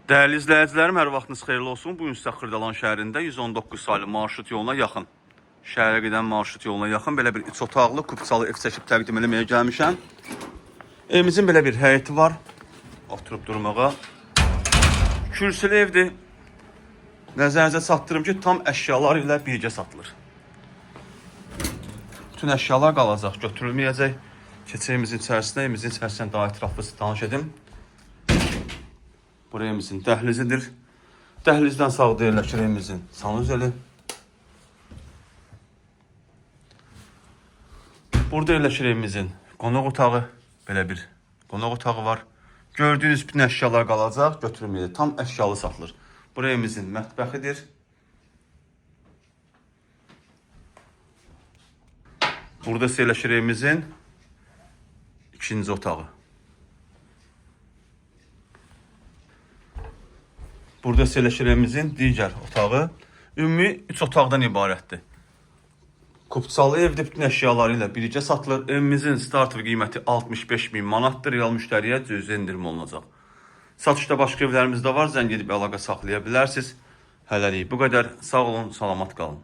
Dəyərli izləyicilərim, hər vaxtınız xeyirli olsun. Bu gün sizə Xırdalan şəhərində 119 saylı marşrut yoluna yaxın, şəhərə gedən marşrut yoluna yaxın belə bir üç otaqlı, kupçalı ev çəkib təqdim eləməyə gəlmişəm. Evimizin belə bir həyəti var. Oturub durmağa. Kürsülü evdir. Nəzərinizə çatdırım ki, tam əşyalar ilə birgə satılır. Bütün əşyalar qalacaq, götürülməyəcək. Keçək evimizin içərisinə, evimizin içərisindən daha ətraflı sizə tanış edim. Bura evimizin dəhlizidir. Dəhlizdən sağda yerləşir evimizin sanuzeli. Burada yerləşir evimizin qonaq otağı. Belə bir qonaq otağı var. Gördüyünüz bütün əşyalar qalacaq, götürülməyəcək. Tam əşyalı satılır. Bura evimizin mətbəxidir. Burada isə yerləşir evimizin ikinci otağı. Burada isə yerləşir evimizin digər otağı. Ümumi 3 otaqdan ibarətdir. Kupçalı evdə bütün əşyaları ilə birgə satılır. Evimizin starter qiyməti 65 min manatdır. Real müştəriyə cüzi endirim olunacaq. Satışda başqa evlərimiz də var. Zəng edib əlaqə saxlaya bilərsiniz. Hələlik bu qədər. Sağ olun, salamat qalın.